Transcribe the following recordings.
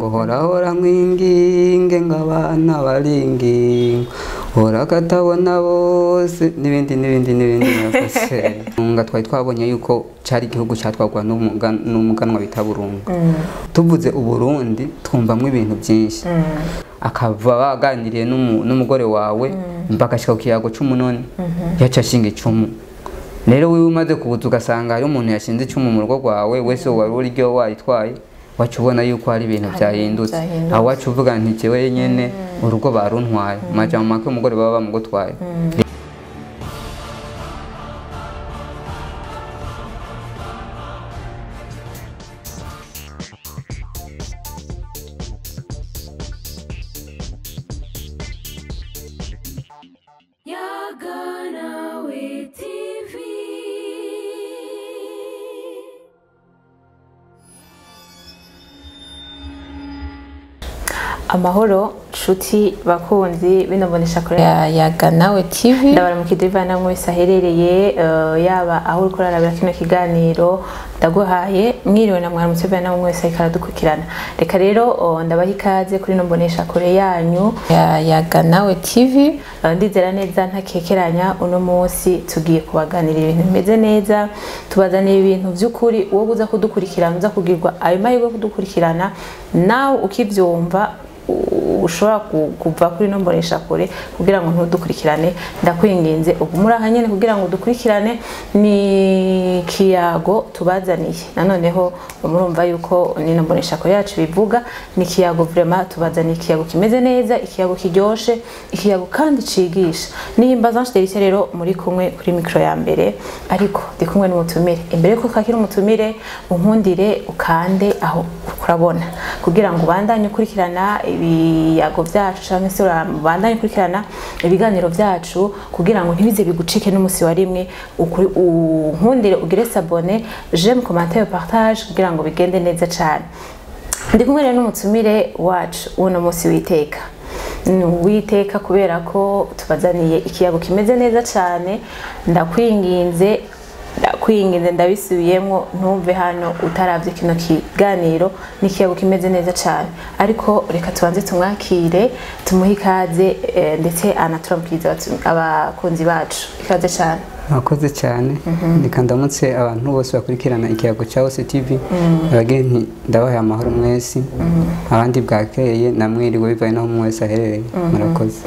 Hora mwinginge ng'abana baringinga hora katabona bose n'ibindi n'ibindi n'ibindi. Murakoze. Nga twari twabonye yuko cari igihugu catwagwa n'umuganwa bita Burunga. Tuvuze Uburundi twumvamwo ibintu byinshi, akava baganiriye n'umugore wawe mbagashika ku kiyago c'umunoni, yaca ashinga icumu. Rero wiwe umaze kubuza ugasanga hari umuntu yashinze icumu mu rugo rwawe wese wari uryo wayitwaye, wacu ubona yuko hari ibintu byahindutse. Aho wacu uvuga nti jewe nyene urugo baruntwaye, majambo make umugore baba bamugutwaye. Yaganawe TV. Amahoro nshuti bakunzi bino mbonesha kure ya Yaganawe TV. Ndabaramukije ivana mwese aherereye, yaba aho uriko urarabira kino kiganiro, ndaguhaye mwiriwe na mwaramutse ivana mwese ariko aradukurikirana. Reka rero ndabaha ikaze kuri ino mbonesha kure yanyu ya Yaganawe TV. Ndizera neza ntakekeranya uno munsi tugiye kubaganirira ibintu bimeze neza, tubazaniye ibintu by'ukuri. Wowe uza kudukurikirana, uza kugirwa ayo mahirwe yo kudukurikirana, nawe ukivyumva ushobora kuva kuri no mbonesha kure kugira ngo ntudukurikirane. Ndakwinginze ubu aha nyene kugira ngo dukurikirane ni kiyago tubazaniye. Nanoneho murumva yuko ni no mbonesha kure yacu bivuga ni kiyago, vraiment tubazaniye ikiyago kimeze neza, ikiyago kiryoshe, ikiyago kandi cigisha. Nihimbaza Ange rero muri kumwe kuri micro ya mbere, ariko ndi kumwe n'umutumire. Imbere ko twakira umutumire, unkundire ukande aho kurabona kugira ngo ubandanye ukurikirana ibiyago byacu canke se urabandanye ukurikirana ibiganiro byacu kugira ngo ntibize bigucike n'umusi wa rimwe. Unkundire ugire s'abonner, j'aime, commentaire, partage kugira ngo bigende neza cyane. Ndi kumwe rero n'umutumire wacu uno musi witeka witeka kubera ko tubazaniye ikiyago kimeze neza cyane. Ndakwinginze ndakwinginze ndabisubiyemo, ntumve hano utaravye kino kiganiro, ni ikiyago kimeze neza cyane. Ariko reka tubanze tumwakire, tumuhe ikaze, ndetse anaturamukiriza abakunzi bacu. Ikaze cyane. Murakoze cyane. Reka ndamutse abantu bose bakurikirana ikiyago cya Hose TV, abageni nti ndabahaye amahoro mwese, abandi bwakeye namwiriwe bivaye naho umwe wese aherereye. Murakoze.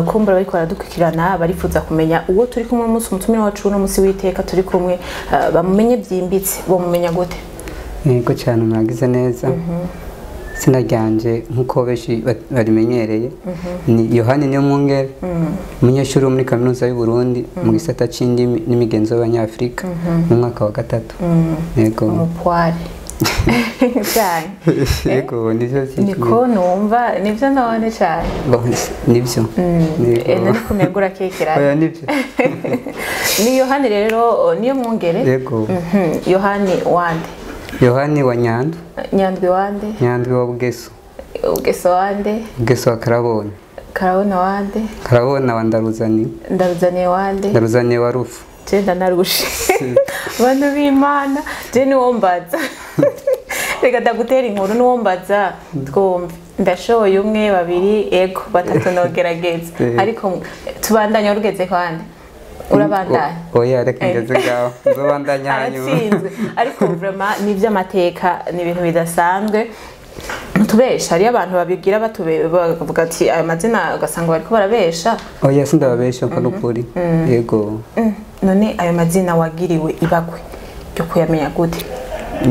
Kumbura bariko baradukurikirana barifuza kumenya uwo turi kumwe umunsi, umutumire wacu uno munsi w'iteka turi kumwe, bamumenye byimbitse, bomumenya gute? Yego cyane, muragize neza. Izina ryanje nk'uko benshi barimenyereye ni Yohani Niyomwungere, umunyeshuri wo muri kaminuza y'u Burundi mu gisata c'indimi n'imigenzo y'Abanyafrika mu mwaka wa 3. Yego. Umupoire cyane. Yego, nivyo. Niko numva nivyo none cyane. Nivyo. Nari kumegura kekera. Oya nivyo. Ni Yohani rero Niyomwungere. Yego. Yohani wande? Yohani wa Nyandwi. Nyandwi wande? Nyandwi wa Bugeso. Bugeso wande? Bugeso wa Karabona. Karabona wande? Karabona wa Ndaruzaniye. Ndaruzaniye wande? Ndaruzaniye wa Rufu. Je ndanarushe. Bantu b'Imana, je niwo mbaza. Reka ndagutera inkuru niwo mbaza twumve. Ndashoboye umwe, babiri, ego, batatu nogerageza. Ariko tubandanye urugeze kwande? Urabandanya? Oya reka ngeze ngaho, nzobandanya hanyuma. Aratsinzwe. Ariko vraiment ni ivy'amateka, ni ibintu bidasanzwe. Ntubesha, hariyo abantu babigira bavuga ati ayo mazina ugasanga bariko barabesha. Oya sindababesha ko nukuri. Yego. None ayo mazina wagiriwe ibakwe ryo kuyamenya gute?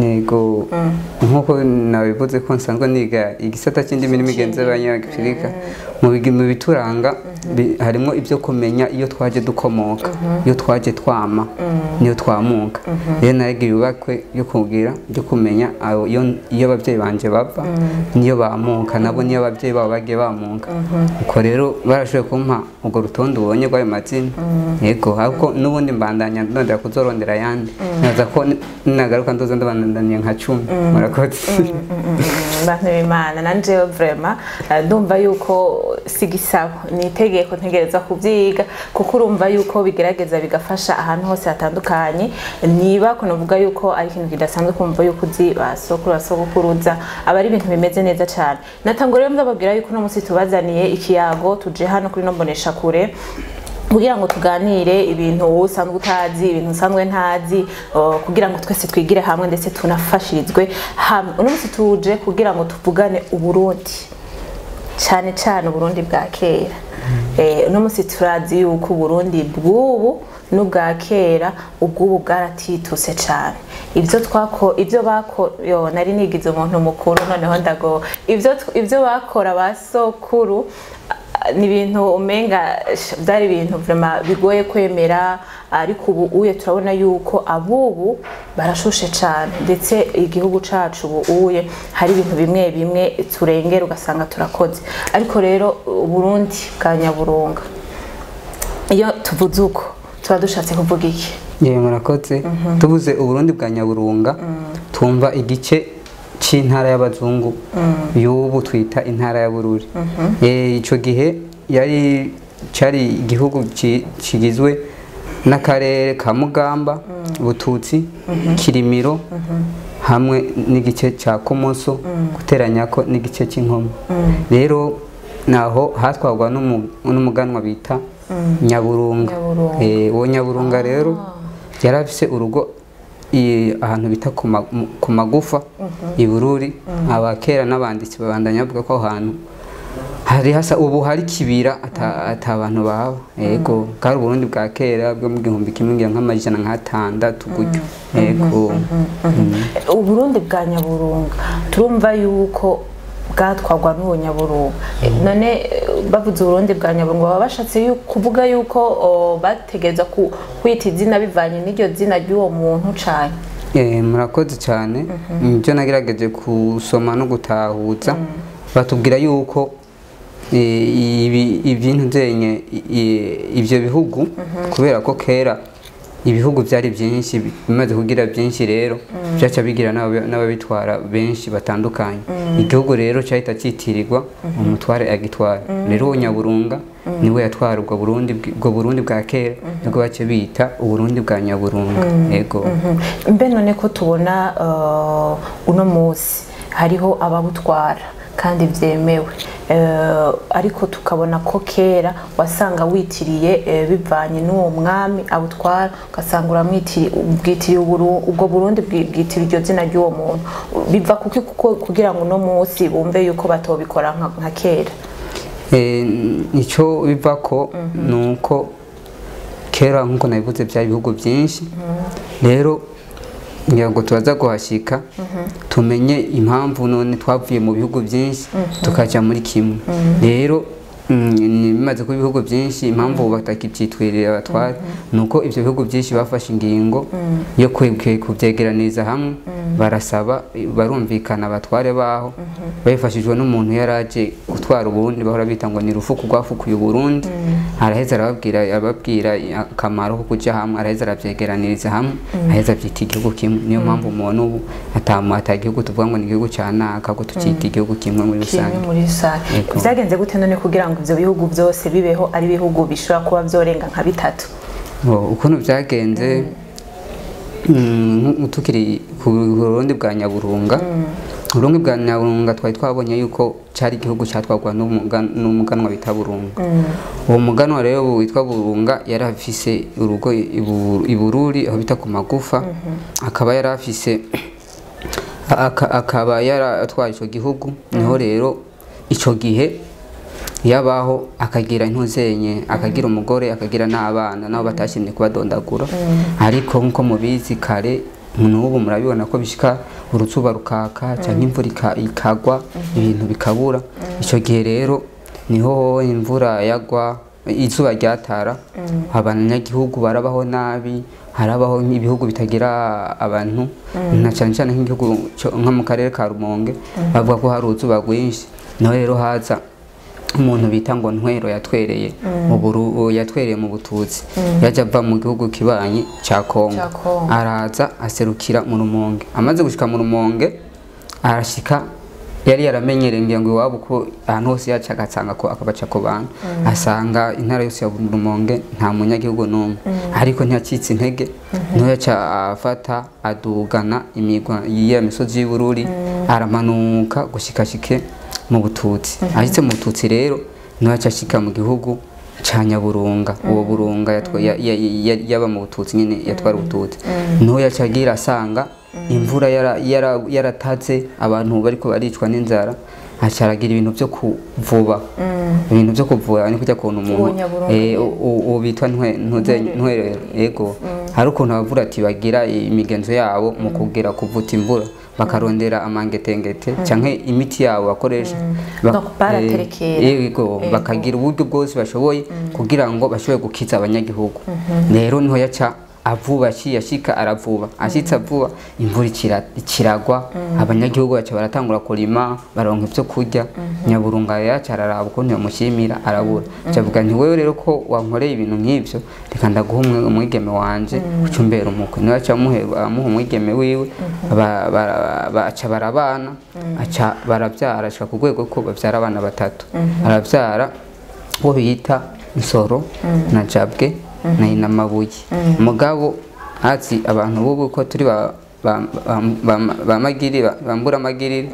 Yego. Nkuko nabivuze ko nsanzwe niga igisata c'indimi n'imigenzo y'Abanyafrika, mu bituranga harimo ibyo kumenya iyo twaje dukomoka, iyo twaje twama, niyo twamuka. Rero nagiye ubakwe yo kugira yo kumenya iyo abavyeyi banje bava, niyo bamuka, nabo niyo abavyeyi babo bagiye bamuka. Uko rero barashoboye kumpa urwo rutonde ubonye rw'ayo mazina. Yego, ariko n'ubundi mbandanya ndondera kuzorondera ayandi. Naza ko nagaruka ndoza ndabandanya nka 10. Murakoze. Bantu b'Imana, nanje vraiment ndumva yuko sigisabo ni itegeko ntegereza kuvyiga, kuko urumva yuko bigerageza bigafasha ahantu hose hatandukanye. Niba kunovuga yuko ari ikintu kidasanzwe kumva yuko uzi basokuru basogokuruza, aba ari ibintu bimeze neza cyane. Natangura rero ndababwira yuko uno munsi tubazaniye ikiyago, tuje hano kuri no mbonesha kure kugira ngo tuganire ibintu usanzwe utazi, ibintu usanzwe ntazi, kugira ngo twese twigire hamwe ndetse tunafashirizwe hamwe. Uno munsi tuje kugira ngo tuvugane Uburundi, cyane cyane Uburundi bwa kera. Uno munsi turazi yuko Uburundi bw'ubu n'ubwa kera, ubw'ubu bwaratituse cyane. Ibyo twako, ibyo bako, yo nari nigize umuntu mukuru noneho ndago, ibyo bakora basokuru ni ibintu umenga byari ibintu vraiment bigoye kwemera, ariko ubu uye turabona yuko abubu barashushe cyane, ndetse igihugu cacu ubu uye hari ibintu bimwe bimwe turengera ugasanga turakoze. Ariko rero Uburundi bwa Nyaburunga, iyo tuvuze uko tuba dushatse kuvuga iki? Yewe, murakoze. Tuvuze Uburundi bwa Nyaburunga, twumva igice c'intara y'abazungu y'ubu twita intara ya Bururi. Ico gihe yari cari igihugu kigizwe n'akarere ka Mugamba, Bututsi, Kirimiro hamwe n'igice ca Komoso, guteranyako n'igice c'Inkoma. Rero naho hatwarwa n'umuganwa bita Nyaburunga. Nyaburunga. Uwo Nyaburunga rero yari afise urugo ahantu bita ku magufa i Bururi. Abakera n'abanditsi babandanya bavuga ko aho hantu hari hasa ubu hari kibira ata abantu baba. Yego, bwari Uburundi bwa kera bwo mu 1600 gutyo. Yego. Uburundi bwa Nyaburunga turumva yuko bwatwarwa n'uwo Nyaburunga. None bavuze Uburundi bwa Nyaburunga baba bashatse kuvuga yuko bategereza kwita izina bivanye n'iryo zina ry'uwo muntu cane? Murakoze cyane. Ibyo nagerageje gusoma no gutahuza, batubwira yuko ibintu byenye ibyo bihugu, kubera ko kera ibihugu byari byinshi, bimaze kugira byinshi rero byaca bigira n'ababitwara benshi batandukanye. Igihugu rero cyahita cyitirirwa umutware agitwara. Rero uwo Nyaburunga niwe yatwara ubwo Burundi, ubwo Burundi bwa kera nibwo bace bita Uburundi bwa Nyaburunga. Yego. Mbe none ko tubona uno munsi hariho ababutwara kandi byemewe, ariko tukabona ko kera wasanga witiriye bivanye n'uwo mwami abutwara, ugasanga uramwitiriye, ubwitiriye ubwo Burundi bwitiriye iryo zina ry'uwo muntu. Biva kuki kugira ngo uno munsi bumve yuko batobikora nka kera? Icyo biva ko nuko kera nkuko nabivuze byari ibihugu byinshi. Rero ngira ngo turaza guhashika tumenye impamvu none twavuye mu bihugu byinshi tukaja muri kimwe. Rero bimaze kuba ibihugu byinshi, impamvu batakibyitwirira abatware nuko ivyo bihugu byinshi bafashe ingingo yo kubyegeraniriza hamwe, barasaba barumvikana abatware baho babifashijwe n'umuntu yaraje gutwara Uburundi bahora bita ngo ni rufuku rwafukuye Uburundi. Araheza arababwira akamaro ko kuja hamwe, araheza arabyegeraniriza hamwe, aheza abyita igihugu kimwe. Niyo mpamvu umuntu ubu ata gihugu tuvuga ngo ni igihugu ca naka, ko tucita igihugu kimwe muri rusange. Muri rusange byagenze gute none kugira ngo ivyo bihugu byose bibeho ari bihugu bishobora kuba byorenga nka bitatu? Ukuntu byagenze, tukiri ku Burundi bwa Nyaburunga, Uburundi bwa Nyaburunga twari twabonye yuko cari igihugu cyatwarwa n'umuganwa bita Burunga. Uwo muganwa rero witwa Burunga yari afise urugo i Bururi aho bita ku magufa, akaba yari afise akaba yaratwaye ico gihugu. Niho rero ico gihe yabaho akagira intuzenye, akagira umugore, akagira n'abana, nabo batashimye kubadondagura. Ariko nkuko mubizi kare n'ubu murabibona ko bishika uruzuba rukaka cyangwa imvura ikagwa ibintu bikabura. Ico gihe rero niho imvura yagwa, izuba ryatara, abanyagihugu barabaho nabi, harabaho ibihugu bitagira abantu, na cyane cyane nk'igihugu nka mu karere ka Rumonge bavuga ko hari uruzuba rwinshi. Naho rero haza umuntu bita ngo Ntwero yatwereye mu yatwereye mu Bututsi, yaje ava mu gihugu kibanyi ca Kongo, araza aserukira mu Rumonge. Amaze gushika mu Rumonge arashika Yari yaramenyereye ngira ngo iwabo ko ahantu hose yaca agasanga ko akabaca ku bantu, asanga intara yose ya Rumonge nta munyagihugu n'umwe, ariko ntiyacitse intege, niho yaca afata adugana imigwa ya misozi y'Ibururi, aramanuka gushikashike mu Bututsi. Ashitse mu Bututsi rero niho yaca ashika mu gihugu ca Nyaburunga. Uwo Burunga yaba mu Bututsi nyine, yatwara Ubututsi. Niho yaca agira asanga imvura yarataze, abantu bariko baricwa n'inzara, aca aragira ibintu byo kuvuba, ibintu byo kuvura ni kujya kuntu Uwo umuntu Nyaburunga uwo bitwa Ntwerero. Yego, hari ukuntu abavura ati bagira imigenzo yabo mu kugira kuvuta imvura, bakarondera amangetengete canke imiti yabo bakoresha. Donc baraterekera. Yego, bakagira uburyo bwose bashoboye kugira ngo bashobore gukiza abanyagihugu. Rero niho yaca avuba, aciye ashika aravuba, ashitse avuba, imvura ikiragwa, abanyagihugu baca baratangura kurima, baronka ibyo kurya. Nyaburunga yaca araraba ukuntu yamushimira arabura, aca avuga nti wewe rero ko wankoreye ibintu nk'ibyo, reka ndaguha umwigeme wanje ucumbera umukwe. Niwe aca amuha umwigeme wiwe, baca barabana, aca barabyara, ashika ku rwego ko babyara abana batatu. Arabyara uwo bita Nsoro na Jabwe na Inamabuye. Mugabo ati abantu bubu ko turi ba magiri bambura magirire,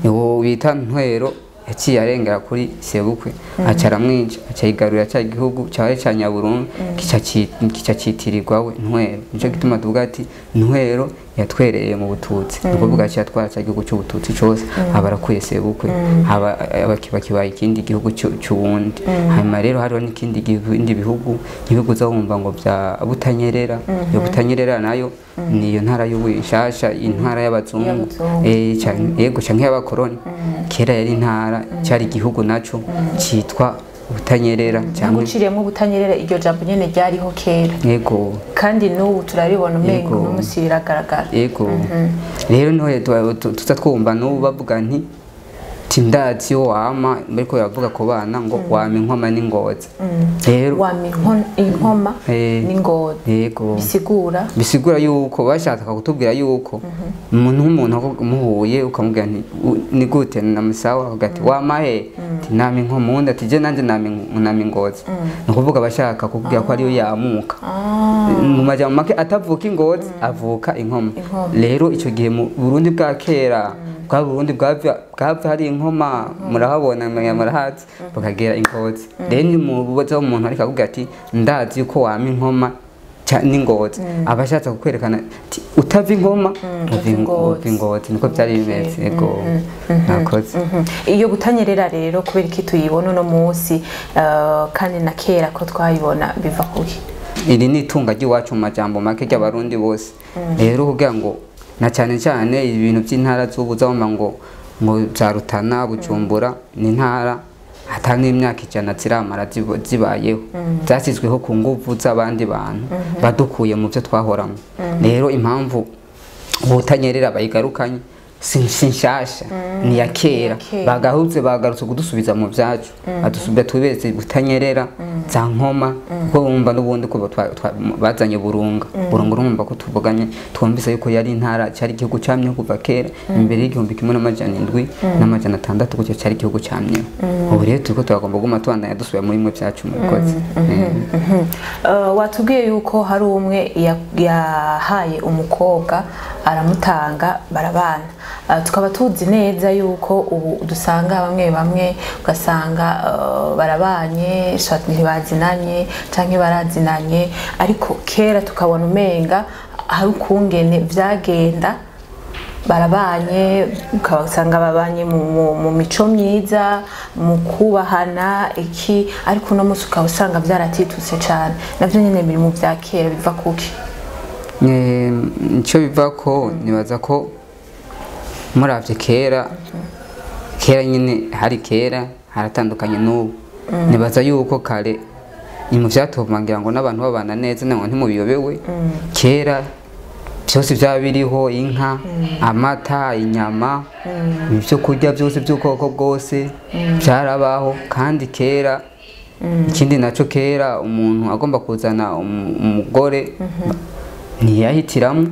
uwo bita Ntwero yaciye arengera kuri sebukwe, aca aramwica, aca yigarurira ca gihugu cari ca Nyaburunga, kica citirirwa we Ntwero. Nico gituma tuvuga ati Ntwero yatwereye mu Bututsi, ni ukuvuga aciye atwara ca gihugu c'Ubututsi cose, aba arakuye sebukwe, aba kibaye ikindi gihugu c'uwundi. Hanyuma rero hariho n'ikindi ibindi bihugu, ibihugu uzawumva ngo vya Butanyerera. Iyo Butanyerera nayo niyo ntara y'ubu nshasha, intara y'abazungu. Y'abazungu. Yego, canke y'abakoroni. Kera yari intara, cari igihugu naco citwa Butanyerera canke Ntaguciriyemwo, Butanyerera iryo jambo nyene ryariho kera. Yego. Kandi n'ubu turaribona umengo Yego. n'umunsi riragaragara. Yego, rero niho tuza twumva n'ubu bavuga nti tindazi yo wama, bariko bavuga ku bana ngo wama inkoma n'ingozi. Rero Wama inkoma n'ingozi. Yego. Bisigura? Bisigura yuko bashaka kutubwira yuko umuntu nk'umuntu muhuye ukamubwira nti ni gute na musawa, akavuga ati wama he, ati nama inkoma, uwundi ati je nanje nama ingozi. Ni ukuvuga bashaka kukubwira ko ariyo yamuka, mu majambo make atavuka ingozi, avuka inkoma. Inkoma. Rero icyo gihe mu Burundi bwa kera, bwa Burundi bwava hari inkoma, murahabona, murahazi, bakagera ingozi. Rero ni mu bubazo umuntu ariko akubwira ati ndazi yuko wama inkoma n'ingozi, aba ashatse kukwerekana ati utava inkoma uva ingozi. Uva ingozi. Niko byari bimeze. Yego, nakoze. Iyo Butanyerera rero, kubera iki tuyibona uno munsi, kandi na kera ko twayibona, biva kuki? Iri ni itunga ry'iwacu, mu majambo make ry'Abarundi bose. Rero kugira ngo na cyane cyane ibintu by'intara z'ubu uzabona ngo za Rutana, Bujumbura, ni intara ata n'imyaka 100 ziramara zibayeho, zashyizweho ku nguvu z'abandi bantu badukuye mu byo twahoramo. Rero impamvu Ubutanyerera bayigarukanye si nshasha, ni iya kera. Kera. Bagahutse bagarutse kudusubiza mu byacu, badusubiza tubeze Butanyerera za nkoma, kuko bumva n'ubundi ko bazanye Burunga. Burunga urumva ko tuvuganye, twumvise yuko yari intara, cyari igihugu camyeho kuva kera, imbere y'1600 gutyo, cyari igihugu camyeho. Ubu rero turiko turagomba kuguma tubandanya dusubira muri mwe byacu. Murakoze. Watubwiye yuko hari umwe yahaye umukobwa, aramutanga, barabana. Tukaba tuzi neza yuko ubu dusanga bamwe bamwe ugasanga barabanye soit ntibazinanye canke barazinanye, ariko kera tukabona umenga hari ukungene vyagenda, barabanye, ukabasanga babanye mu mico myiza, mu kubahana iki, ariko uno munsi ukaba usanga vyaratitutse cane. Navyo nyene biri mu vya kera, biva kuki? Icyo biva ko, nibaza ko muravye kera, kera nyine hari kera haratandukanye n'ubu. Nibaza yuko kare ni mu vyatuma ngira ngo n'abantu babana neza, nango ntimubiyobewe. Kera byose byaba biriho: inka, amata, inyama, ibyo kurya byose by'ubwoko bwose byarabaho. Kandi kera, ikindi naco, kera umuntu agomba kuzana umugore ntiyahitiramo.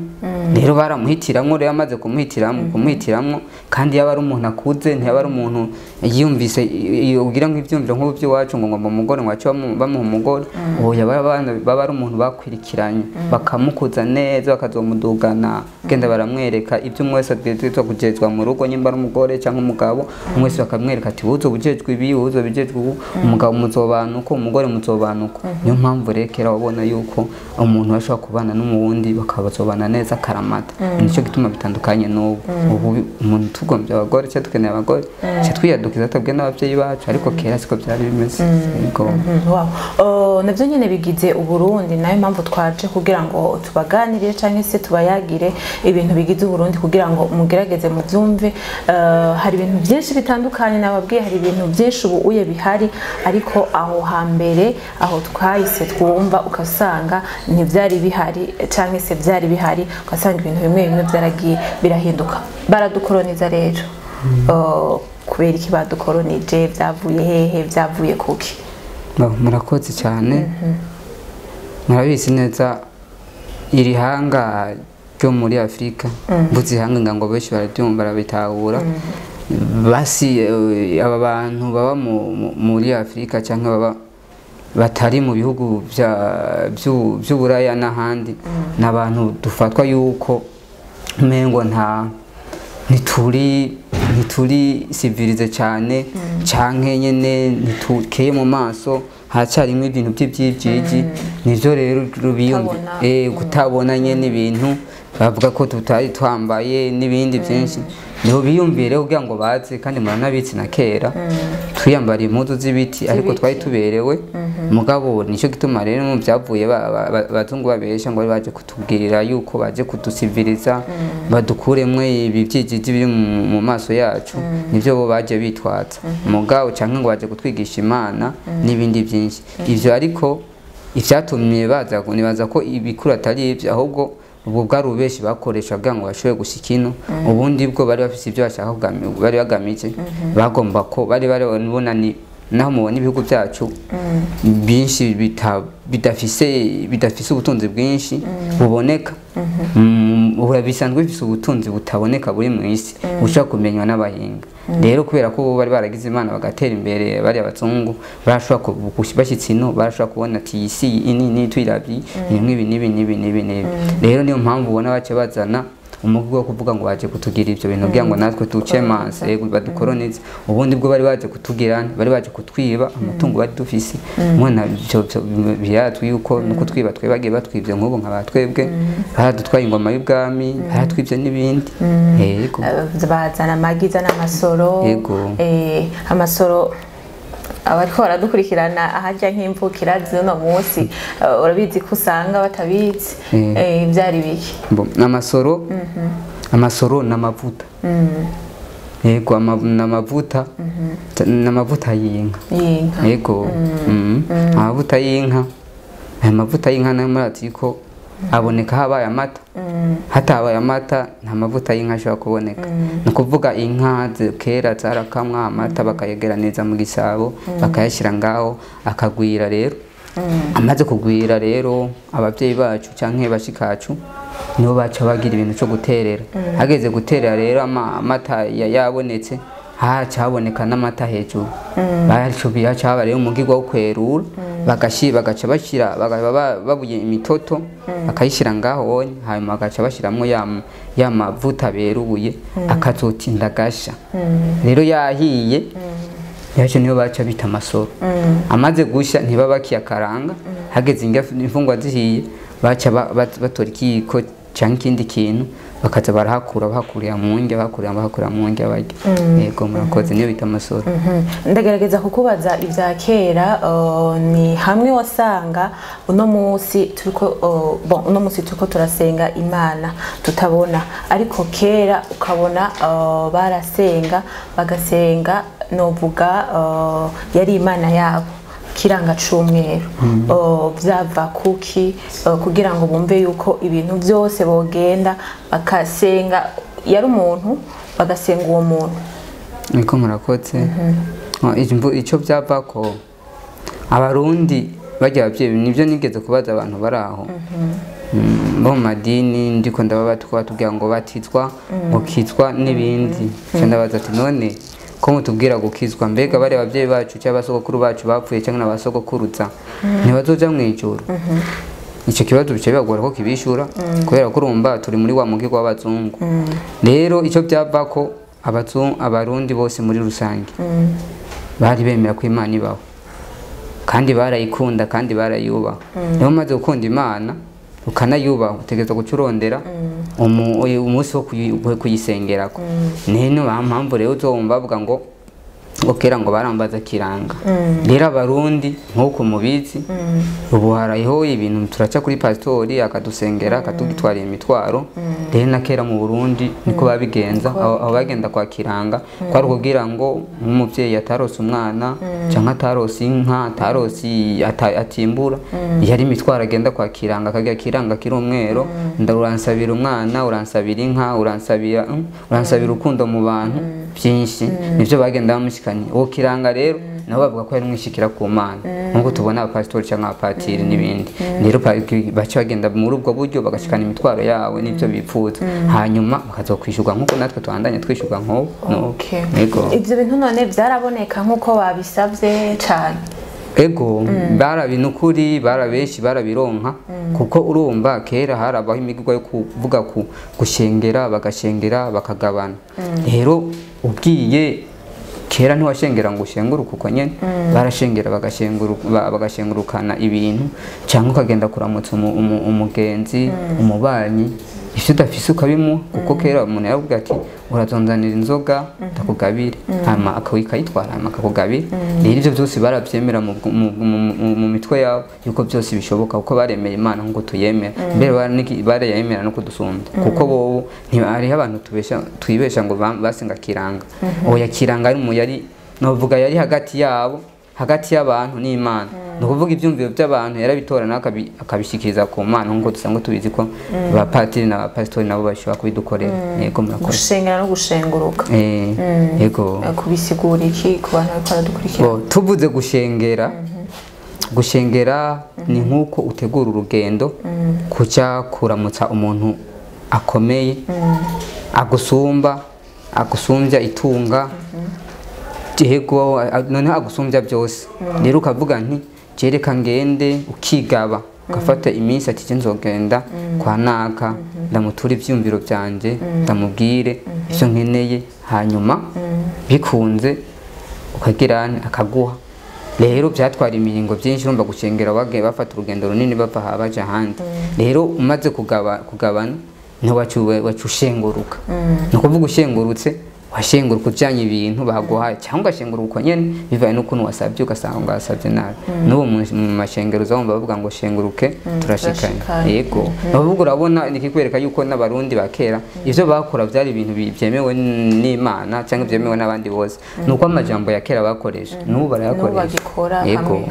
Rero baramuhitiramwo, rero amaze kumuhitiramwo kandi yaba ari umuntu akuze, ntiyaba ari umuntu yiyumvise ugira ngo ivyumviro nk'ubu by'iwacu ngo ngomba umugore ngo ace bamuha umugore. Oya, baba ari umuntu bakwirikiranye bakamukuza neza, bakazomudugana genda baramwereka ibyo umwe wese abwirizwa kujejwa mu rugo, nyimba ari umugore cyangwa umugabo, umwe wese bakamwereka ati uzo bujejwe ibi, uzo bijejwe ubu, umugabo muzobana uko, umugore muzobana uko. Niyo mpamvu rero kera wabona yuko umuntu ashobora kubana n'umuwundi bakabazobana neza karamata. Nicyo gituma bitandukanye n'ubu. Ubu umuntu tugombye abagore cyangwa dukeneye abagore cyo twiyadukiza twebwe n'ababyeyi bacu, ariko kera siko byari bimeze. Yego. Wow. Navyo nyene bigize Uburundi, nayo mpamvu twaje kugira ngo tubaganirire canke se tubayagire ibintu bigize Uburundi kugira ngo mugerageze muvyumve. Hari ibintu byinshi bitandukanye nababwiye, hari ibintu byinshi ubu uye bihari, ariko aho hambere aho twahise twumva ukasanga ntivyari bihari canke se byari bihari, ugasanga ibintu bimwe bimwe byaragiye birahinduka. Baradukoloniza rero. Kubera iki badukolonije, vyavuye hehe, vyavuye kuki? Murakoze cyane. Murabizi neza iri hanga ryo muri Afrika, mvuze ihanga ngo benshi barabyumva barabitahura. Basi aba bantu baba muri Afrika cyangwa baba batari mu bihugu by'Uburaya n'ahandi, n'abantu dufatwa yuko mengo nta ntituri civilize cyane, canke nyene ntitukeye mu maso, haracarimo ibintu by'ibyijiji. Nivyo rero rubiyumvi kutabona nyene ibintu bavuga ko tutari twambaye n'ibindi byinshi, niho biyumvire kugira ngo baze. Kandi muranabitsi na kera twiyambara impuzu z'ibiti, ariko twari tuberewe. Mugabo nicyo gituma rero mu byavuye abazungu babesha ngo bari baje kutubwira yuko baje kudusiviriza badukuremwe ibi byijiji biri mu maso yacu, nivyo bo baje bitwaza. Mugabo canke ngo baje kutwigisha Imana n'ibindi byinshi. Ivyo ariko ivyatumye baza nibaza ko ibikuru atari ivyo, ahubwo ubwo bwari ubeshi bakoresha kugira ngo bashobore gushika ino. Ubundi bwo bari bafise ibyo bashaka bari bagamije, bagomba ko bari barabona ni naho mubona ibihugu byacu byinshi bidafise ubutunzi bwinshi buboneka, bisanzwe bifise ubutunzi butaboneka buri mu isi bushobora kumenywa n'abahinga. Rero kubera ko bari baragize Imana bagatera imbere, bari abazungu barashobora bashyitsi ino, barashobora kubona ati isi ini twirabyi nimwe ibi nibi nibi nibi nibi. Rero niyo mpamvu ubona bace bazana umugwi wo kuvuga ngo baje kutugira ivyo bintu kugira ngo natwe tuce maso badukolonize. Ubundi bwo bari baje kutugira, bari baje kutwiba amatungo bari dufise. Mwana byo biratwi yuko nuko twiba twebagiye batwivye nk'ubu nka batwebwe, baradutwaye ingoma y'ubwami, baratwivye n'ibindi. Yego. Bazana amagiza n'amasoro. Amasoro abariko baradukurikirana ahajya nk'imvukira z'uno munsi urabizi ko usanga batabizi byari biki. Amasoro, amasoro n'amavuta. Yego, n'amavuta, n'amavuta y'inka. Yego. Amavuta y'inka, aya mavuta y'inka nayo murazi ko aboneka habaye amata. Hatabaye amata nta mavuta y'inka ashobora kuboneka. Ni ukuvuga inka kera zarakamwa amata bakayegeraneza mu gisabo, bakayashyira ngaho akagwira. Rero amaze kugwira rero ababyeyi bacu canke bashikacu nibo baca bagira ibintu cyo guterera. Hageze guterera rero amata yabonetse, haca haboneka n'amata hejuru. Baca haba rero umugirwa wo kwerura, bagaca bashira babuye imitoto bakayishira ngaho wonye, hanyuma bagaca bashiramwo ya mavuta beruye akazotinda gasha. Rero yahiye yaje niyo baca bita amasoro. Amaze gusha ntibaba kiyakaranga, hageze imfungwa zihiye baca batora ikiyiko canke ikindi kintu bakaza barahakura bahakurira mu ndya bahakurira mu ndya barya. Yego, murakoze, niyo bita amasoro. Ndagerageza kukubaza ibya kera, ni hamwe wasanga uno munsi turiko uno munsi turiko turasenga Imana tutabona, ariko kera ukabona barasenga bagasenga novuga yari Imana yabo kiranga c'umweru. Vyava kuki kugira ngo bumve yuko ibintu byose bogenda bakasenga yari umuntu bagasenga uwo muntu. Niko murakoze. Ico byava ko abarundi bajya abavyeyi, nivyo nigeze kubaza abantu baraho. Bo mu madini ndiko ndababa batubwira ngo batizwa, gukizwa n'ibindi. Ndabaza ati none ko mutubwira gukizwa, mbega bari abavyeyi bacu cyangwa abasogokuru bacu bapfuye cyangwa n'abasogokuruza ntibazoja mu ijuru? Icyo kibazo bice bibagora ko kibishura, kubera ko urumva turi muri wa mugirwa w'abazungu. Rero icyo byava ko abazungu, abarundi bose muri rusange bari bemera ko Imana ibaho, kandi barayikunda kandi barayubaha. Niyo umaze gukunda Imana ukanayubaha, utegerezwa guca urondera umunsi wo kuyisengerako. Nino mpamvu rero uzumva bavuga ngo kera ngo barambaza kiranga. Rero abarundi nk'uko mubizi, ubu hariho ibintu turaca kuri pasitori akadusengera akatugitwarira imitwaro. Rero na kera mu Burundi niko babigenza, aho bagenda kwa kiranga kwari kugira ngo nk'umuvyeyi atarose umwana canke atarose inka, atarose atimbura, yari imitwaro agenda kwa kiranga akagira kiranga kiri umwero, uransabira umwana, uransabira inka, uransabira urukundo mu bantu byinshi, nivyo bagenda bamushikanye. Uwo kiranga rero nabo bavuga ko yari umwishikira ku Mana, nkuko tubona abapasitori cyangwa abapatiri n'ibindi. Rero baca bagenda muri ubwo buryo bagashikana imitwaro yabo n'ibyo bipfuza, hanyuma bakazokwishurwa nkuko natwe tubandanya twishyurwa nk'ubu. Ego ivyo bintu none byaraboneka nkuko babisavye cyane? Ego, barabinukuri, barabeshi barabironka, kuko urumva kera harabaho imigirwa yo kuvuga ku gushengera, bagashengera bakagabana. Rero ubwiye kera ntiwashengera ngo ushenguruke uko nyene, barashengera bagashengurukana ibintu, cyangwa ukagenda kuramutsa umugenzi, umubanyi, ivyo udafise ukabimuha, kuko kera umuntu yaravuga ati urazonzanira inzoga ndakugabire, hama akayitwara hama akakugabira. Rero ivyo byose baravyemera mu mitwe yabo yuko byose bishoboka, kuko baremera Imana nkuko tuyemera, mbere barayemera no kudusumbya, kuko bobo hariho abantu twibesha ngo basenga kiranga. Oya, kiranga yari novuga yari hagati yabo, hagati y'abantu n'Imana. Ni ukuvuga ibyumviro by'abantu yarabitora akabishikiriza ku Mana, nkuko dusanzwe tubizi ko abapatiri n'abapasitori nabo bashobora kubidukorera. Yego, murakoze. Gushengera no gushenguruka. Yego. Kubisigura iki ku bantu bariko baradukurikira? Tuvuze gushengera, gushengera ni nkuko utegura urugendo kuja kuramutsa umuntu akomeye, agusumba, agusumbya itunga, yego, noneho agusumbya byose. Rero ukavuga nti jereka ngende, ukigaba ugafata iminsi ati nzogenda kwa naka, ndamutura ivyumviro byanje, ndamubwire ivyo nkeneye, hanyuma bikunze ukagira akaguha. Rero byatwara imiringo byinshi, urumva gushengera bagiye bafata urugendo runini bava aha baja ahandi. Rero umaze kugabana ntiwacu ushenguruka. Ni ukuvuga ushengurutse, washenguruka ujanye ibintu baguhaye, cyangwa ugashenguruka uko nyene bivaye n'ukuntu wasabye, ugasanga wasabye nabi. N'ubu mu mashengero uzabumva bavuga ngo shenguruke turashikanye. Yego, navuga urabona nikikwereka yuko n'abarundi ba kera ivyo bakora byari ibintu byemewe n'Imana cyangwa byemewe n'abandi bose. Nuko amajambo ya kera bakoresha n'ubu barayakoresha. Yego,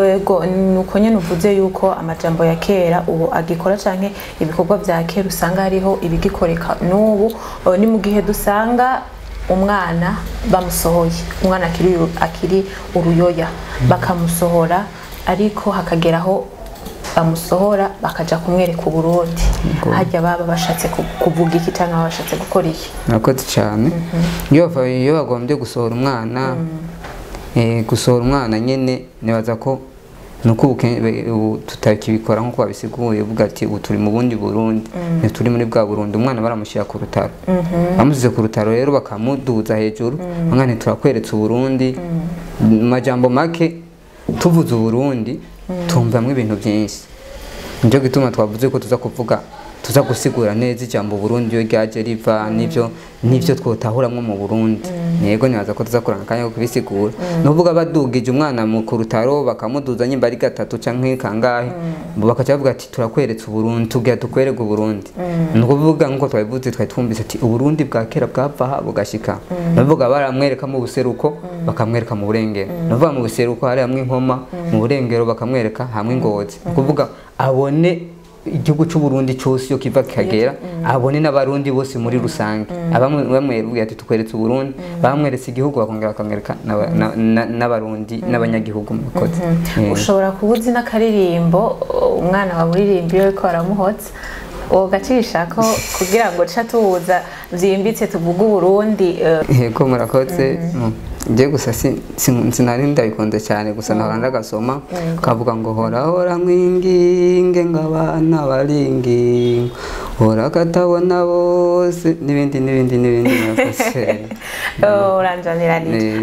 yego, nuko nyene uvuze yuko amajambo ya kera ubu agikora canke ibikorwa vya kera usanga hariho ibigikoreka n'ubu. Ni mu gihe dusanga umwana bamusohoye, umwana akiri uruyoya bakamusohora, ariko hakageraho bamusohora bakaja kumwereka Uburundi, hajya baba bashatse kuvuga iki cyangwa bashatse gukora iki? Murakoze cyane. Iyo bagombye gusohora umwana, gusohora umwana nyene nibaza ko nuko ubu tutakibikora nkuko babisiguye, uvuga ati ubu turi mu bundi Burundi, ntituri muri bwa Burundi. Umwana baramushyira ku rutaro, bamusize ku rutaro rero bakamuduza hejuru, umwana turakweretse Uburundi. Mu majambo make tuvuze Uburundi tumvamwo ibintu byinshi, nicyo gituma twavuze ko tuza kuvuga, tuza gusigura neza ijambo Burundi iyo ryaje riva, n'ivyo twotahuramwo mu Burundi. Yego, nibaza ko tuzakorana akanya ko kubisigura. Nuvuga badugije umwana mu kurutaro bakamuduza nyimba ari gatatu canke kangahe, bakaca bavuga ati turakweretse Uburundi, tubwira tukwereke Uburundi. Ni ukuvuga nkuko twabivuze, twari twumvise ati Uburundi bwa kera bwava aha bugashika. Navuga baramwereka mu buseruko, bakamwereka mu burengero. Navuga mu buseruko hari hamwe Inkoma, mu burengero bakamwereka hamwe Ngozi. Ni ukuvuga abone igihugu cy'u Burundi cyose iyo kiva kikagera, abone n'abarundi bose muri rusange. Abamwe bamwe ati tukweretse Uburundi, bamweretse igihugu bakongera bakamwereka n'abarundi n'abanyagihugu mukoze. Ushobora kubuzi n'akaririmbo umwana wa muririmbi yo ko aramuhotsa wogacisha ko kugira ngo ca tuza vyimbitse tuvuge Uburundi. Yego murakoze. Nje gusa sinari ndabikunze cyane, gusa nahora ndagasoma kavuga ngo hora hora mwinginge ngabana baringingo hora katabona bose n'ibindi n'ibindi n'ibindi murakoze. Uranjanira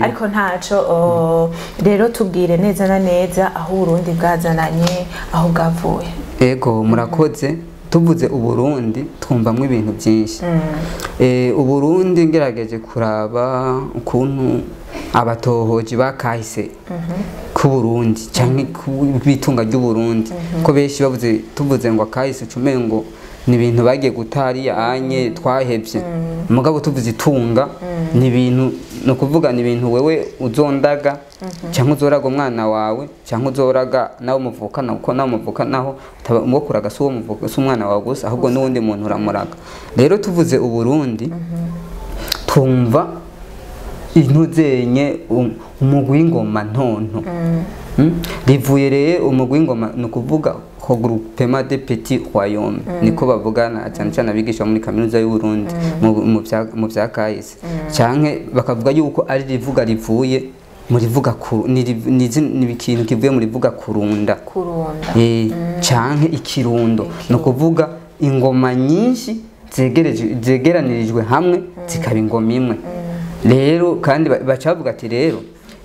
ariko ntaco. Rero tubwire neza na neza aho Uburundi bwazananye, aho bwavuye. Yego murakoze. Tuvuze Uburundi twumvamwo ibintu byinshi. Uburundi ngerageje kuraba ukuntu abatohoji bakahise ku Burundi canke ku bitunga ry'u Burundi, ko benshi bavuze tuvuze ngo akahise cumengo ni ibintu bagiye gutari anye twahevye. Mugabo tuvuze itunga ni ibintu, no kuvuga ni ibintu wewe uzondaga cyangwa uzoraga umwana wawe cyangwa uzoraga nawe muvukana, kuko nawe muvukanaho umukuraga si uwo muvuka si umwana wawe gusa, ahubwo n'uwundi muntu uramuraga. Rero tuvuze Uburundi twumva intuzenye umugwi w'ingoma ntonto. Rivuye rero umugwi w'ingoma ni ukuvuga regroupement des petits royaumes, niko bavugana cyane cyane abigisha muri kaminuza y'u Burundi mu vya kahise, canke bakavuga yuko ari rivuga rivuye muri rivuga ku ni ikintu kivuye muri rivuga kurunda, kurunda canke ikirundo, no kuvuga ingoma nyinshi zegeranirijwe hamwe zikaba ingoma imwe. Rero kandi bacavuga ati rero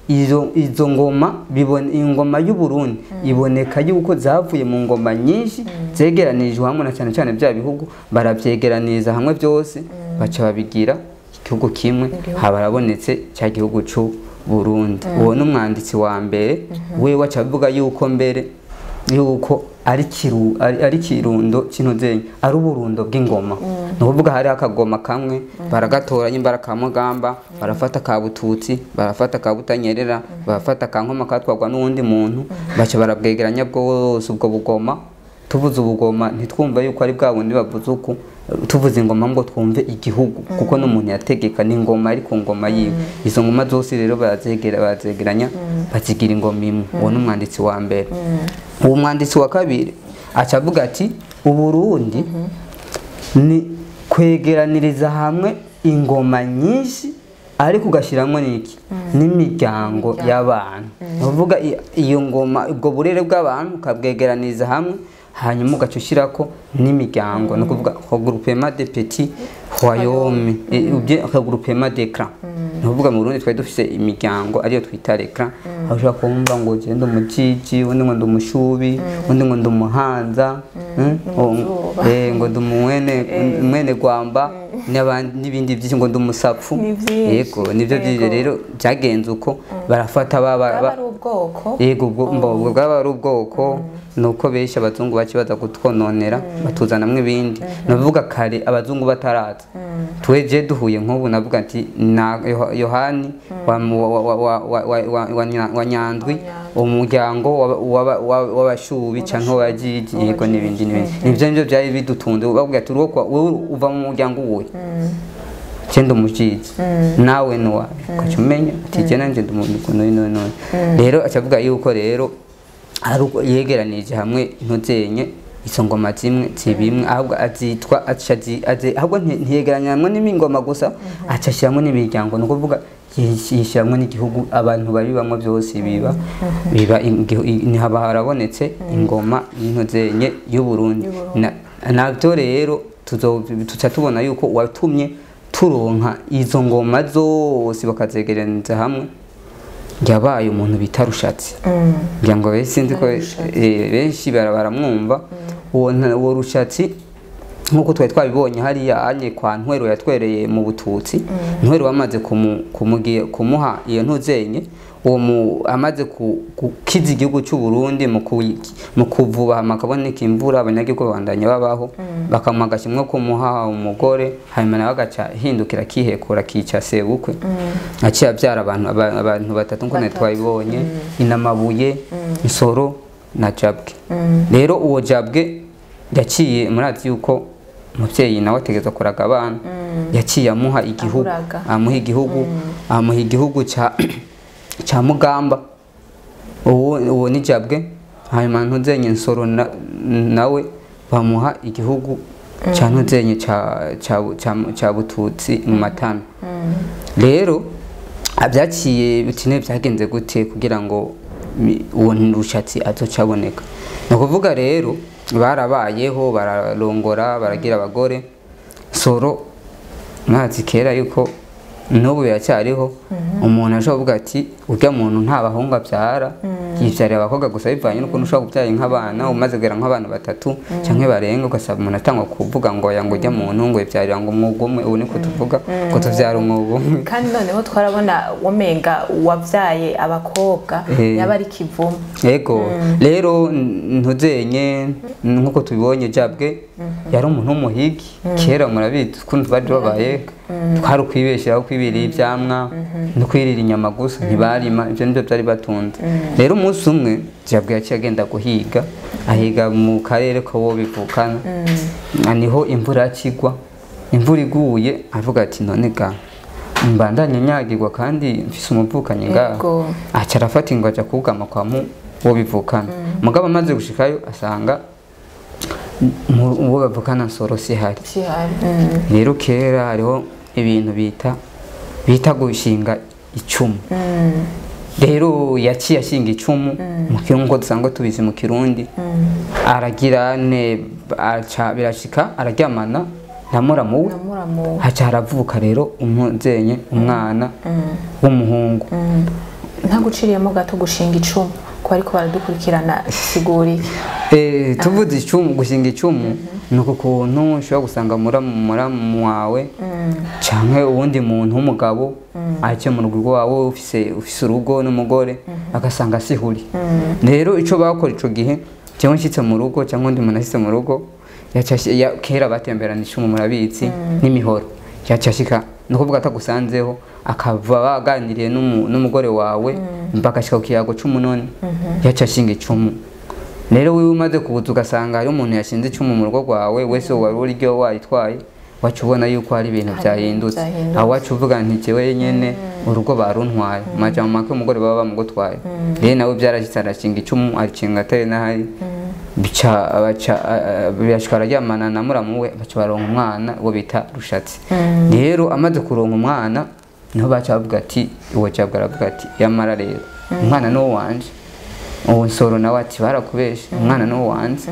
izo ngoma bibone ingoma y'u Burundi iboneka yuko zavuye mu ngoma nyinshi zegeranirijwe hamwe, na cyane cyane bya bihugu barabyegeraniriza hamwe byose baca babigira igihugu kimwe, habarabonetse cya gihugu cy'u Burundi. Uwo n'umwanditsi wa mbere we wacavuga yuko mbere yuko ari kirundo cy'intuzenye ari uburundo bw'ingoma. No kuvuga hari akagoma kamwe baragatora nyimbara ka Mugamba, barafata ka Bututsi, barafata ka Butanyerera, barafata ka Nkoma katwagwa n'uwundi muntu, baca barabwegeranya bwose ubwo bugoma. Tuvuze ubugoma ntitwumva yuko ari bwa bundi bavuze uku, tuvuze ingoma ngo twumve igihugu, kuko n'umuntu yategeka n'ingoma ari ku ngoma yiwe. Izo ngoma zose rero bazegeranya bazigira ingoma imwe. Uwo n'umwanditsi wa mbere. Uwo mwanditsi wa kabiri acavuga ati Uburundi ni kwegeraniriza hamwe ingoma nyinshi ariko ugashiramwo niki n'imiryango y'abantu. Uvuga iyo ngoma ubwo burere bw'abantu ukabwegeraniriza hamwe, hanyuma ugaca ushirako n'imiryango, no kuvuga regroupement des petits royaumes ou bien regroupement des clans. No kuvuga mu Burundi twari dufise imiryango ariyo twita les clans, aho ushobora kumva ngo je ndi umujiji, undi ngo ndi umushubi, undi ngo ndi umuhanza, ngo ndi umwene gwamba n'ibindi byinshi, ngo ndi umusapfu. Yego nivyo byije rero byagenze uko barafata baba ari ubwoko. Yego ubwo bwaba ari ubwoko, nuko benshi abazungu bakibaza kutwononera batuzanamwe ibindi. Navuga kare abazungu bataraza tweje duhuye nk'ubu navuga ati na Yohani wa Nyandwi, umuryango w'abashubi canke w'abajiji, yego n'ibindi n'ibindi. Nivyo nivyo byari bidutunze, bavuga ati wowe uva mu muryango uwuhe? Cyenda umujiji nawe nuwa ukacumenya ati je nanje ndi umuntu no. Rero acavuga yuko rero yegeranije hamwe intuzenye izo ngoma zimwe zibimwe, ahubwo azitwa ahubwo ntiyegeranya hamwe n'imingoma gusa, acashiramwe n'imiryango, no kuvuga yishiramwe n'igihugu abantu babibamwo byose biba haba harabonetse ingoma y'intuzenye y'u Burundi. Navyo rero tuca tubona yuko watumye turonka izo ngoma zose bakazegeraniriza hamwe yabaye umuntu bita Rushatsi. Ngira ngo sinzi ko benshi baramwumva uwo Rushatsi, nkuko twari twabibonye hariya anye kwa Ntwero yatwereye mu Bututsi. Ntwero bamaze kumuha iyo ntuzenye, uwo amaze gukiza igihugu cy'u Burundi mu kuvuba makaboneka imvura, abanyagihugu babandanya babaho, bakamuha agashimwe kumuha umugore, hanyuma nawe agaca hindukira akihekura akica sebukwe, aciye abyara abantu batatu nkuko twabibonye, Inamabuye, Nsoro na Jabwe. Rero uwo Jabwe Yaciye murazi yuko umuvyeyi nawe ategerezwa kuraga abana, yaciye amuha igihugu, amuha igihugu, amuha igihugu ca Mugamba, uwo ni Jabwe. Hanyuma Ntuzenye Nsoro nawe bamuha igihugu ca Ntuzenye ca Bututsi mu Matana. Rero abyaciye bitine byagenze gute kugira ngo uwo Rushatsi azocaboneka? Ni ukuvuga rero barabayeho, bararongora, baragira abagore. Nsoro mwazi kera yuko n'ubu biracyariho, umuntu ashobora kuvuga ati urya muntu nta bahungu abyara, yibyarira abakobwa gusa, bivanye n'ukuntu ushobora kubyara nk'abana umaze kugera nk'abana batatu canke barenga, ugasaba umuntu atangwa kuvuga ngo oya, ngo urya muntu ngo yibyarira ngo umwuga umwe. Ubu niko tuvuga ko tuvyara umwuga umwe. Kandi noneho twarabona womenga wabyaye abakobwa yaba ari kivumo. Yego, rero Ntuzenye nkuko tubibonye Jabwe yari umuntu w'umuhigi kera, murabizi ukuntu bari babaye, twari ukwibesheraho kwibirira ivyamwa no kwirira inyama gusa, ntibarima, ivyo nivyo byari batunze. Rero umunsi umwe Jabwe yaciye agenda guhiga, ahiga mu karere ko bo bivukana, niho imvura yakigwa. Imvura iguye avuga ati none ga mbandanye nyagirwa kandi mfise umuvukanyi ngaho. Aca arafata ingwe aja kugama kwa wo bivukana. Mugabo amaze gushikayo asanga uwo bavukana Nsoro sihari. Rero kera hariho ibintu bita gushinga icumu. Rero yaciye ashinga icumu mu Kirundi dusanzwe tubizi mu Kirundi, aragira ne aca birashika araryamana na muramu we, haca haravuka rero umuzenye umwana w'umuhungu. Ntaguciriyemo gato, gushinga icumu ko ariko baradukurikirana siguri. Tuvuze icumu, gushinga icumu nuko kuntu ushobora gusanga muramu wawe canke uwundi muntu w'umugabo aje mu rugo rwawe, ufise urugo n'umugore, agasanga sihuri. Rero ico bakora ico gihe, cyangwa nshitse mu rugo cyangwa undi muntu ashitse mu rugo, kera batemberana icumu murabizi n'imihoro, yacashika nukuvuga atagusanzeho, akava baganiriye n'umugore wawe mpaka ashika ku kiyago c'umunoni, yacashinga icumu. Rero wewe umaze kubuza ugasanga hari umuntu yashinze icumu mu rugo rwawe, wese wari uryo wayitwaye, wacu ubona yuko hari ibintu byahindutse. Aho wacu uvuga nti jewe nyene urugo baruntwaye, majambo make umugore baba bamugutwaye. Rero nawe byarashitse arashinga icumu, acinga atari nahari, birashika araryamana na muramu we, baca baronka umwana uwo bita Rushatsi. Rero amaze kuronka umwana niho baca bavuga ati uwo Jabwe aravuga ati yamara rero umwana ni uwanje. Uwo Nsoro nawe ati barakubeshe, umwana ni uwanje.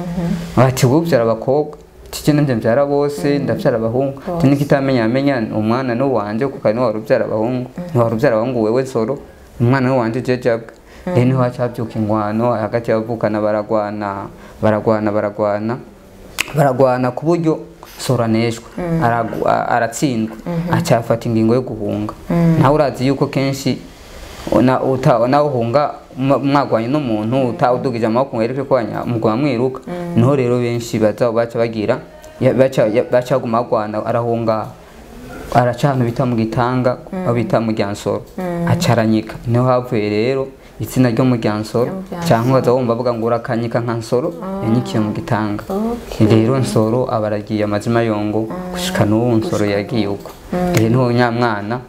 Ati wowe ubyara abakobwa, tije nanje mbyara bose, ndabyara abahungu. Ati nikitamenya amenya umwana ni uwanje, kuko ni wari ubyara abahungu, ni wari ubyara abahungu wewe Nsoro, umwana ni uwanje je Jabwe. Rero niho haca habyuka ingwano hagati y'abavukana, baragwana baragwana baragwana baragwana ku buryo Nsoro aneshwa, aratsindwa, aca afata ingingo yo guhunga. Nawe urazi yuko kenshi nawe uhunga mwagwanye n'umuntu utawudugije amaboko ngo yereke ko mugwa mwiruka. Niho rero benshi baza baca bagira baca baguma bagwana, arahunga araca ahantu bita mu Gitanga, aho bita mu Ryansoro, acaranyika. Niho havuye rero izina ryo mu Ryansoro, cyangwa baza bumva bavuga ngo urakanyika nka Nsoro yanyikiye mu Gitanga. Rero Nsoro abaragiye amazima yongo gushika n'ubu Nsoro yagiye uko. Rero niho nyamwana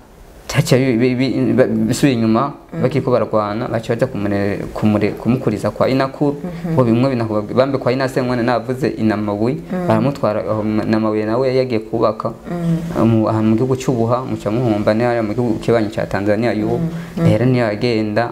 bisubiye inyuma bakiko baragwana, baca baja kumukuriza kwa inakuru, bo bimwe bambe kwa inase mwana navuze inamabuye, baramutwara namabuye nawe yagiye kubaka ahantu mu gihugu cy'Ubuha, muca muhumba ne mu gihugu kibanyi cya Tanzania y'ubu. Rero niyo agenda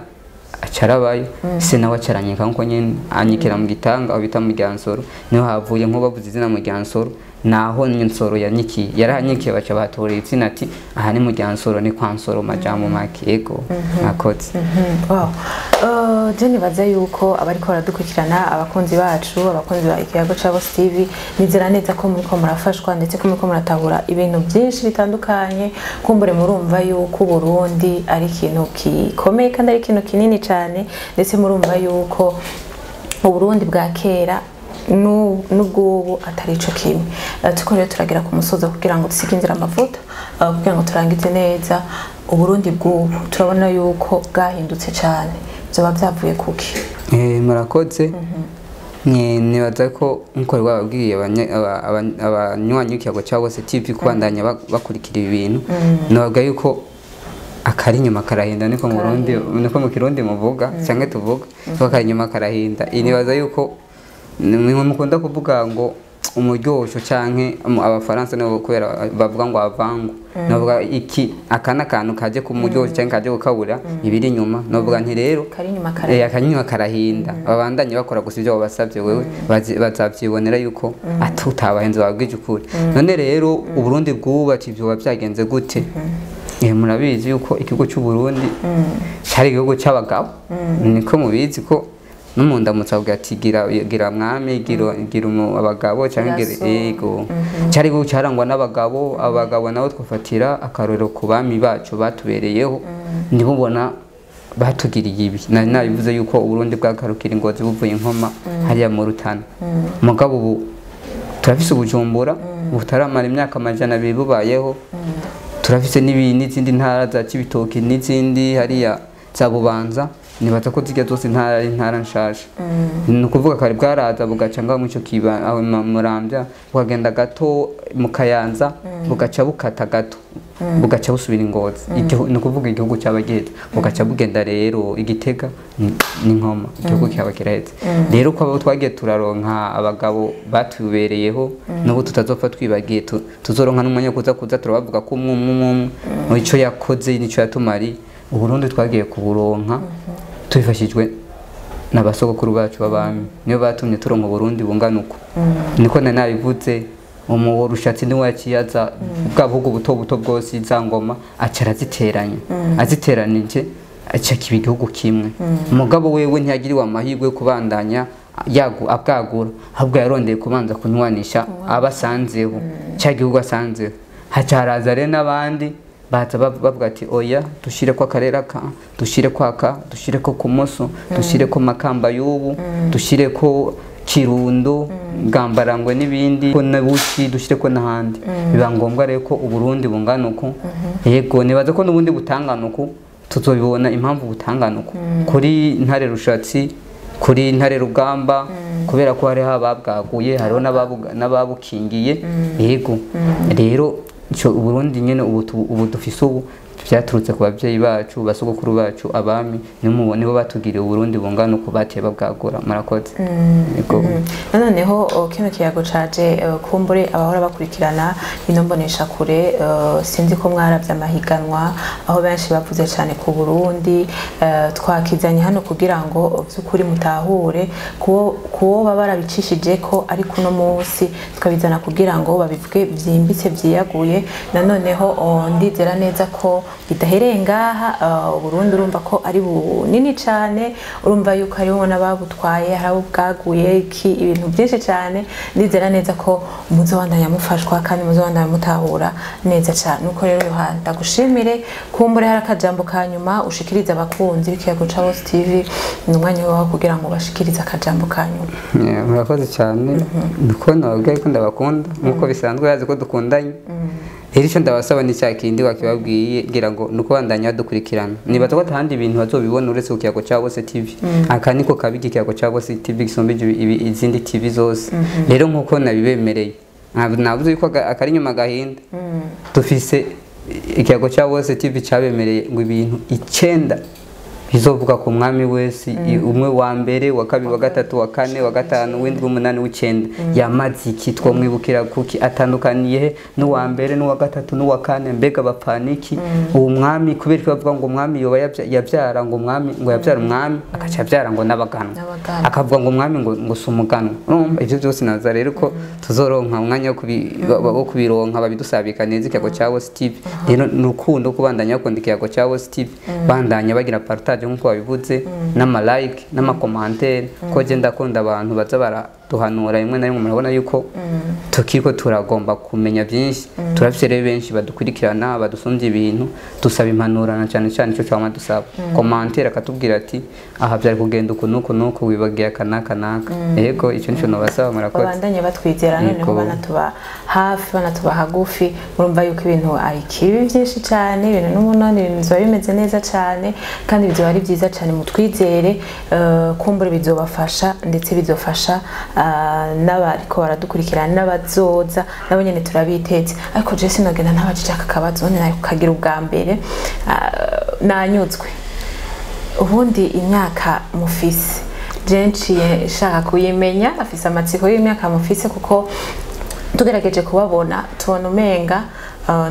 acarabayo, se nawe acaranyika nkuko nyene anyikira mu Gitanga aho bita mu Ryansoro. Niho havuye nko bavuze izina mu Ryansoro, naho Nsoro yanyikiye, yarahanyikiye baca batorera izina ati aha ni mu Ryansoro, ni kwa Nsoro majambo make. Yego nakotse. Wow. Je nibaza yuko abariko baradukurikirana, abakunzi bacu, abakunzi ba Ikiyago ca Bose TV, nizera neza ko muriko murafashwa ndetse ko muriko muratahura ibintu byinshi bitandukanye. Kumbure murumva yuko Burundi ari ikintu gikomeye kandi ari ikintu kinini cyane, ndetse murumva yuko Uburundi bwa kera n'ubwubu atari ico kimwe. Tuko rero turagera ku musozo kugira ngo dusige inzira amavuta, kugira ngo turangize neza. Uburundi bw'ubu turabona yuko bwahindutse cyane, byoba byavuye kuki? Murakoze. Nibaza ko nkuko bababwiye abanywanyi b'ikiyago cya Bose TV kubandanya bakurikira ibi bintu, nabaga yuko akari inyuma karahinda, niko mu Burundi, niko mu Kirundi muvuga cyangwa tuvuga ko akari inyuma karahinda. Nibaza yuko nimwe mukunda kuvuga ngo umuryosho canke abafaransa nibo kubera bavuga ngo avangu, navuga iki aka n'akantu kaje ku muryosho canke kaje gukabura ibiri inyuma, navuga nti rero Kari inyuma karahinda. Akari inyuma karahinda, babandanye bakora gusa ibyo babasabye, wewe bazavyibonera yuko atutabahenze babwije ukuri. None rero Uburundi bwubatse ivyo byagenze gute? Murabizi yuko ikigo cy'u Burundi cyari igihugu cy'abagabo, niko mubizi ko n'umundamutsa avuga ati gira mwami, gira abagabo cyangwa gira yego. Cyari igihugu cyarangwa n'abagabo, abagabo nabo twafatira akarorero ku bami bacu batubereyeho, nibo ubona batugiriye ibi. Nari nabivuze yuko Uburundi bwagarukira ingozi buvuye Inkoma hariya mu Rutana, mugabo ubu turafise Ubujumbura butaramara imyaka 200 bubayeho, turafise n'izindi ntara za Cibitoke n'izindi hariya za Bubanza, nibaza ko zijya zose intara ari intara nshasha. Ni ukuvuga kare bwaraza bugaca ngaho muco kiba aho Muramvya, bukagenda gato mu Kayanza, bugaca bukata gato, bugaca busubira Ingozi. Ni ukuvuga igihugu cyaba giheze, bugaca bugenda rero Igitega n'Inkoma, igihugu cyaba kiraheze. Rero ko abo twagiye turaronka abagabo batubereyeho, n'ubu tutazopfa twibagiye, tuzoronka n'umwanya kuza turabavuga ko umwe umwe ico yakoze nico yatumari. Uburundi twagiye kuburonka tubifashijwe n'abasogokuru bacu b'abami, niyo batumye turonka Uburundi bungana uko. Niko nari nabivuze, Rushatsi niwe yaciyaza bwa buhugu buto buto bwose za ngoma aca araziteranya, aziteranije aca kiba igihugu kimwe. Umugabo wewe ntiyagiriwe amahirwe yo kubandanya abwagura, ahubwo yarondeye kubanza kunywanisha abasanzeho cya gihugu asanzeho. Haca haraza rero n'abandi baza bavuga ati oya, dushire ko akarere ka, dushire ko aka, dushire ko kumoso, dushire ko Makamba y'ubu, dushire ko Kirundo, Gambarangwe n'ibindi, ko Nabuki, dushire ko n'ahandi. Biba ngombwa rero ko Uburundi bungana uko. Yego, nibaza ko n'ubundi butangana uko, tuzobibona impamvu butangana uko. Kuri Ntare Rushatsi, kuri Ntare Rugamba, kubera ko hariho ababwaguye, hariho n'ababukingiye. Yego, rero Uburundi nyene ubu dufise ubu byaturutse ku bavyeyi bacu, basogokuru bacu, abami, nibo batugiriye Uburundi bungana uko baciye babwagura. Murakoze. Yego. Noneho kino kiyago caje kumbure abahora bakurikirana ino mbonesha kure, sinzi ko mwaravye amahiganwa aho benshi bavuze cyane ku Burundi, twakizanye hano kugira ngo vy'ukuri mutahure kuwo baba barabicishije ko ari kuno munsi, tukabizana kugira ngo babivuge vyimbitse vyiyaguye. Nanoneho ndizera neza ko bidahereye ngaha. Uburundi urumva ko ari bunini cyane, urumva yuko hariho n'ababutwaye, hari abo bwaguye, iki ibintu byinshi cyane. Ndizera neza ko muzobandanya mufashwa kandi muzobandanya mutahura neza cyane. Nuko rero Yohana, ndagushimire kumbure hari akajambo ka nyuma ushikiriza abakunzi b'ikiyago ca Bose TV, ni umwanya wawe kugira ngo bashikirize akajambo ka nyuma. Murakoze cyane. Niko nababwiye ko ndabakunda nkuko bisanzwe, yazi ko dukundanye. Rero icyo ndabasaba ni cya kindi wakibabwiye, ngira ngo nuko bandanya badukurikirana. Nibaza ko atahandi ibintu bazobibona uretse ku kiyago cya Bose TV. Aka niko kabi ikiyago cya Bose TV gisumbije izindi TV zose. Rero nkuko nabibemereye, navuze yuko akari inyuma gahinda. Dufise ikiyago cya Bose TV cyabemereye ngo ibintu 9 bizovuga ku mwami wese, umwe wa mbere, wa kabiri, wa gatatu, wa kane, wa gatanu, w'indwi, umunani, w'icenda. Yamaze iki twomwibukira kuki atandukaniye n'uwa mbere n'uwa gatatu n'uwa kane? Mbega bapfana iki? Uwo mwami kubera ko bavuga ngo umwami yoba yabyara ngo umwami ngo yabyara umwami akaca abyara ngo n'abaganwa, akavuga ngo umwami ngo si umuganwa. Urumva ivyo byose naza rero ko tuzoronka umwanya wo kubironka babidusabika neza ikiyago cya Bose TV. Rero ni urukundo kubandanya bakunda ikiyago cya Bose TV, bandanya bagira partage nkuko babivuze, n'ama like n'ama commentaire, ko je ndakunda abantu baza bara baraduhanura rimwe na rimwe, murabona yuko tukiriko turagomba kumenya byinshi. Turafise rero benshi badukurikirana badusumbye ibintu, dusaba impanuro na cyane cyane icyo twama dusaba commentaire, akatubwira ati aha byari kugenda uku nuku nuku, wibagiye aka n'aka n'aka. Yego, icyo nico nobasaba, murakoze. Babandanye batwizera noneho, Yego. banatuba hafi, banatuba hagufi. Murumva yuko ibintu ari kibi byinshi cyane, ibintu n'umunani, ibintu biba bimeze neza cyane kandi bizoba ari byiza cyane. Mutwizere, kumbura bizobafasha, ndetse bizofasha n'abariko baradukurikirana n'abazoza nabo nyene turabitetse. Ariko je sinogenda ntabajije aka kabazo, none nari kukagira ubwa mbere. Nanyuzwe. Ubundi imyaka mufise, je nciye nshaka kuyimenya, afise amatsiko y'imyaka mufise, kuko tugerageje kubabona tubona umenga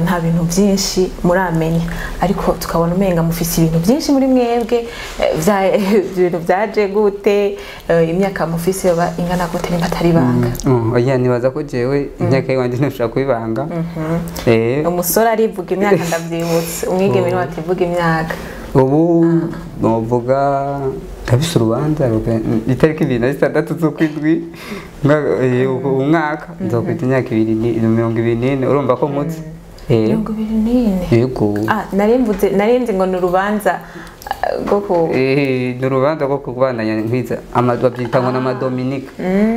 nta bintu byinshi muramenya, ariko tukabona umenga mufise ibintu byinshi muri mwebwe. Ibintu byaje gute? Imyaka mufise yoba ingana gute nimba atari ibanga? Oya, nibaza ko jewe imyaka yiwanje ntashobora kubibanga. Umusore arivuga imyaka, ndavyibutse. Umwigeme niwe ativuga imyaka. Ubu novuga ndafise urubanza itariki 26 z'ukwindwi umwaka nzokwita imyaka 24, urumva ko mutse. 24? Yego. Ah, narimvuze, narinzi ngo ni urubanza rwo ku Ni urubanza rwo kubandanya nkwiza babyita ngo n'amadominika,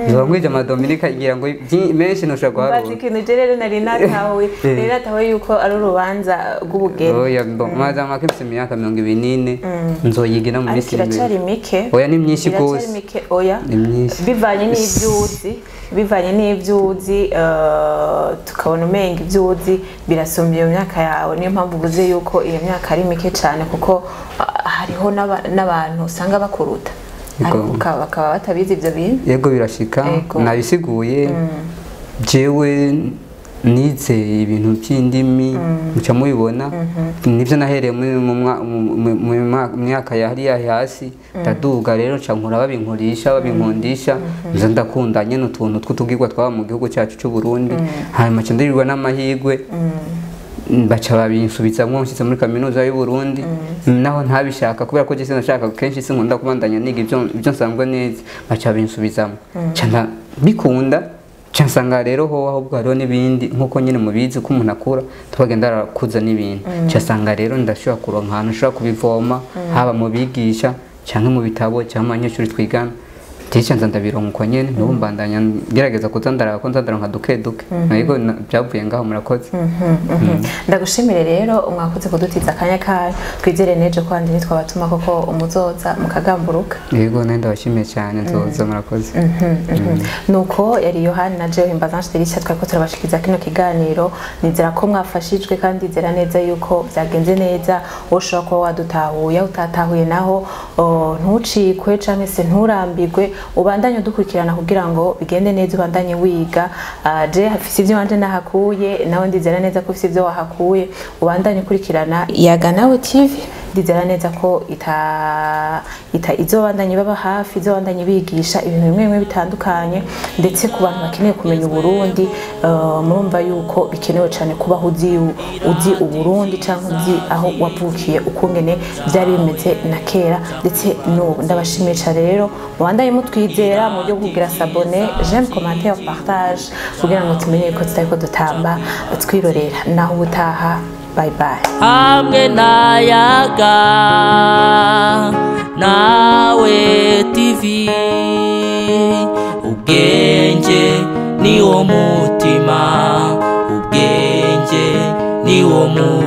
nzoba nkwije amadominika ngira ngo menshi ntushobora Mbaza guharura. ikintu, je rero nari natahuye, nari natahuye yuko ari urubanza rw'ubugeni. Oya, bon, maze amaka mfise imyaka 24, nzoyigira mu Ariko minsi iri imbere. iracari mike. Oya, ni myinshi Iracari gose. mike, oya. Ni myinshi. Bivanye n'ibyo uzi, bivanye n'ibyo uzi, tukabona umenga ibyo uzi birasumba iyo myaka yawe. Niyo mpamvu uvuze yuko iyo myaka ari mike cyane, kuko hariho n'abantu usanga bakuruta, ariko bakaba batabizi ibyo bintu. Yego, birashika. Yego. Nabisiguye, jewe nize ibintu by'indimi, muca mubibona, nibyo nahereye mu myaka ya hariya hasi, ndaduga rero nca nkura babinkorisha, babinkundisha, nza ndakunda nyene utuntu tw'utugirwa twaba mu gihugu cyacu cy'u Burundi. Hanyuma nca ndirirwa n'amahirwe, baca babinsubizamwo nshitse muri kaminuza y'u Burundi, naho ntabishaka, kubera ko je sinashaka, kenshi sinkunda kubandanya niga ibyo nsanzwe neza. Baca babinsubizamwo, nca bikunda, nca nsanga rero ho ahubwo hariho n'ibindi, nk'uko nyine mubizi ko umuntu akura tubagenda arakuza n'ibintu, nca nsanga rero ndashobora kuronka ahantu nshobora kubivoma, haba mu bigisha canke mu bitabo canke mu banyeshuri twigana. Jewe nza ndabironka uko nyene, n'ubu mbandanya ngerageza kuza ndaraba ko nza ndaronka duke duke, ariko byavuye ngaho. Murakoze. Ndagushimire rero, mwakoze kudutiza akanya kayo. Twizere n'ejo ko handi nitwabatuma koko umuzoza mukagamburuka. Yego, nawe ndabashimiye cyane, nzoza, murakoze. Nuko yari Yohani na jewe Himbaza Delicia, twariko turabashikiriza kino kiganiro. Nizera ko mwafashijwe kandi nizera neza yuko byagenze neza. Ushobora kuba wadutahuye, utatahuye naho ntucikwe canke se nturambirwe, ubandanye udukurikirana kugira ngo bigende neza, ubandanye wiga. Je hafise ivyo wanje nahakuye, nawe ndizera neza ko ufise ivyo wahakuye. Ubandanye ukurikirana Yaga Nawe TV, ndizera neza ko ita izobandanye baba hafi, izobandanye bigisha ibintu bimwe bimwe bitandukanye, ndetse ku bantu bakeneye kumenya Uburundi. Murumva yuko bikenewe cyane kubaho uzi Uburundi cyangwa uzi aho wavukiye, ukungene byari bimeze na kera ndetse n'ubu. Ndabashimiye cyane rero, mubandanye mutwizera mu buryo bwo kugira s'abonner, j'aime, commentaire, partage, kugira ngo tumenye ko tutariko dutamba twirorera. Naho ubutaha, bye bye. Hamwe na Yaga Nawe TV, ubwenge ni wo mutima, ubwenge ni wo mutima.